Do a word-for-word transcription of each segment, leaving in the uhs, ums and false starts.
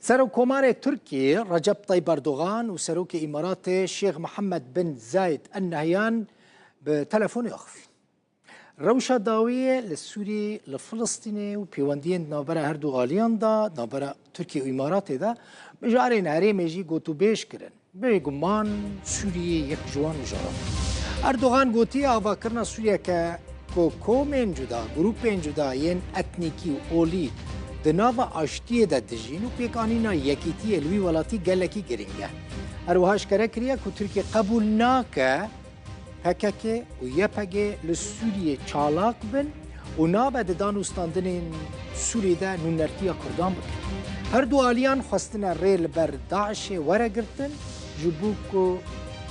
Serokkomarê Tirkiyê Recep Tayyip Erdogan û Serokê Îmaratê Şêx Mihemed bin Zayed El Nehyan bi telefonê axivîn. Rewşa dawiyê li Sûriyê, li Filistînê û pêwendiyên di navbera her du aliyan de, di navbera Tirkiye û Îmaratê de, mijarên herêmê jî gotûbêj kirin. Bêguman Sûriyê yek ji wan mijaran bû. Erdogan gotiye, avakirina Sûriyeke ku komên cuda, grûpên cuda yên etnîkî û olî di nava aştiyê de dijîn û pêkanîna yekîtiyê li wî welatî gelekî girîng e. Her wiha eşkere kiriye ku Tirkiye qebûl nake P K K û Y P G li Sûriyê çalak bin û nabe di danûstandinên Sûriyê de nûnertiya Kurdan bikin. Her du aliyan xwestine rê li ber DAIŞê were girtin, ji bo ku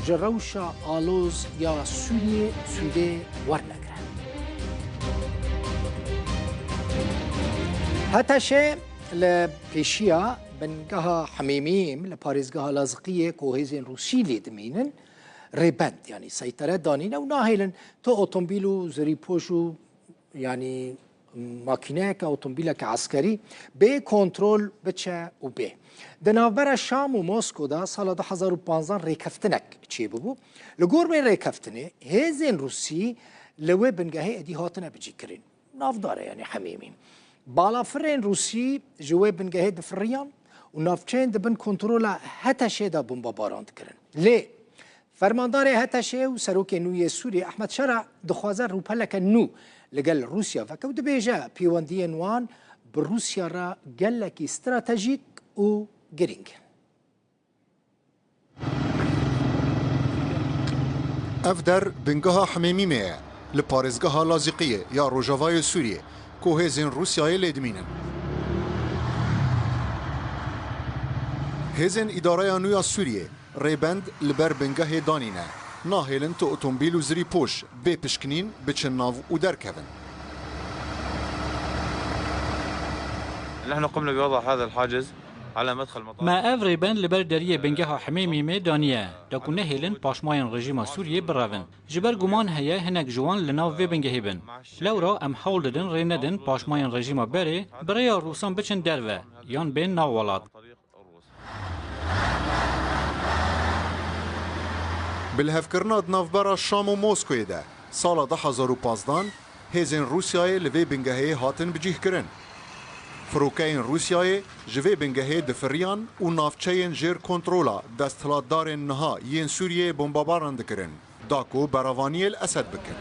ji rewşa aloz ya Sûriyê sûdê wernegire. H T Ş li pêşiya bingeha Hemêmîm li parêzgeha Laziqiyê ku hêzên Rûsî lê dimînin, rêbend, yanî seytere danîne û nahêlin tu otomobîl û zirîpoş û, yanî, makîneyeke, otomobîleke eskerî bê kontrol biçe û bê. Di navbera Şam û Mosko de sala du hezar û panzdeh rêkeftinek çêbûbû. Li gor wê rêkeftinê hêzên Rûsî li wê bingehê êdî hatine bicîkirin. Navdar e, yanî Hemêmî. Balafirên Rûsî ji wê bingehê difiriyan û navçeyên di bin kontrola H T Ş'ê de bombebaran dikirin. Lê fermandarê H T Ş'ê û serokê nû yê Sûriyê Ehmed Şera dixwaze rûpeleke nû li gel Rûsya veke û dibêje pêwendiyên wan bi Rûsya re gelekî stratejîk û girîng in. Ev der bingeha Hemêmîmê ye, li parêzgeha Lazîqiyê ya rojavayê Sûriyê, ku hêzên Rûsyayê lê dimînin. Hêzên Îdareya Nû ya Sûriyê rêbend li ber bingehê danîne. Nahêlin tu otomobîl û zirîpoş bê pişkinîn biçin nav û derkevin. نحن قمنا بوضع هذا الحاجز على مدخل مطار. Me ev rêbend li ber deriyê bingeha Hemêmîmê daniye, da ku nehêlin paşmayên rejîma Sûriyê birevin. Ji ber guman heye hinek ji wan li nav vê bingehê bin. Lewra em hewl didin rê nedin paşmayên rejîma berê bi rêya Rûsan biçin derve, yan bên nav welat. Bilhevkirina di navbera Şam û Moskoyê de sala du hezar û panzdeh hêzên Rûsyayê li vê bingehê hatin bicîhkirin. Firokeyên Rûsyayê ji vê bingehê difiriyan û navçeyên jêr kontrola desthilatdarên niha yên Sûriyeyê bombebaran dikirin, da ku beravaniyê li Esed bikin.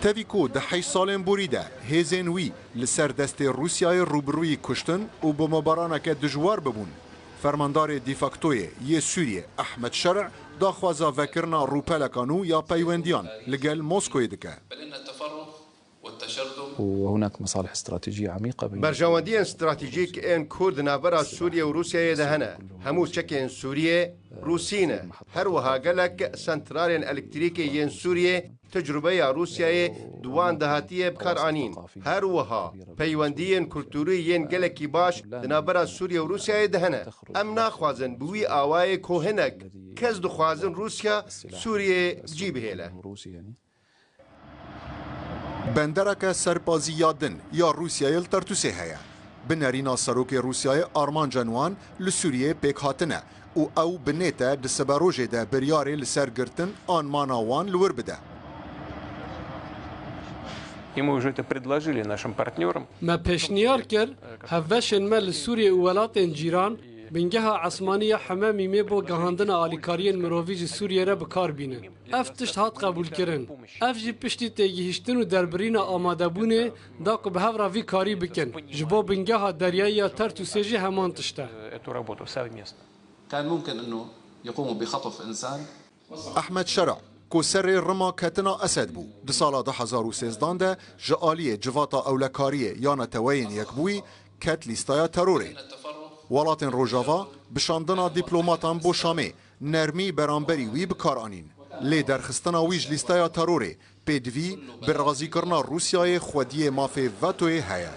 Tevî ku di heşt salên borî de hêzên wî li ser destê Rûsyayê rûbirûyî kuştin û bombebaraneke dijwar bibûn, fermandarê defaktoyê yê Sûriyê Ehmed Şer'î daxwaza vekirina rûpeleka nû ya peywendiyan li gel Moskoyê dike. وهناك مصالح استراتيجية عميقة بين Berjewendiyên stratejîk ên ku di navbera Sûriye û Rûsyayê de hene. Hemû çekên Sûriyê Rûsî ne. Her wiha gelek santralên elektrîkê yên Sûriyê tecrûbeya Rûsyayê di wan de hatiye bikaranîn. Her wiha peywendiyên kulturî yên gelekî baş di navbera Sûriye û Rûsyayê de hene. Em naxwazin bi wî awayê ku hinek kes dixwazin Rûsya Sûriyê cî bihêle. Bendereke serbazî ya din ya Rûsyayê li Tertûsê heye. Bi nerîna serokê Rûsyayê armancên wan li Sûriyê pêk hatine û ew bi nête di siberojê de biryarê li ser girtin an mana wan li wir bide. И мы уже это предложили нашим партнёрам. Me pêşniyar kir hevbeşên me li Sûriyê û welatên cîran bingeha esmanî ya Hememîmê bo gihandina alîkariyên mirovî ji Sûriyê re bi kar bînin. Ev tişt hat qebûlkirin. Ev jî piştî têgihiştin û derbirîna amadebûnê da ku bi hev re vî karî bikin. Ji bo bingeha deryayî ya Tertûsê jî heman tişt e. كان ممكن إنه يقوموا بخطف إنسان. Ehmed Şera, ku serê rima ketina Esed bû, di sala du hezar û sêzdeh de ji aliyê Civata Ewlekariyê ya Neteweyên Yekbûyî ket lîsteya terorê. Welatên Rojava bi şandina dîplomatan bo Şamê nermî beramberî wî bi kar anîn. Lê derxistina wî ji lîsteya terorê pêdivî bi razîkirina Rûsyayê xwediyê mafê vetoyê heye.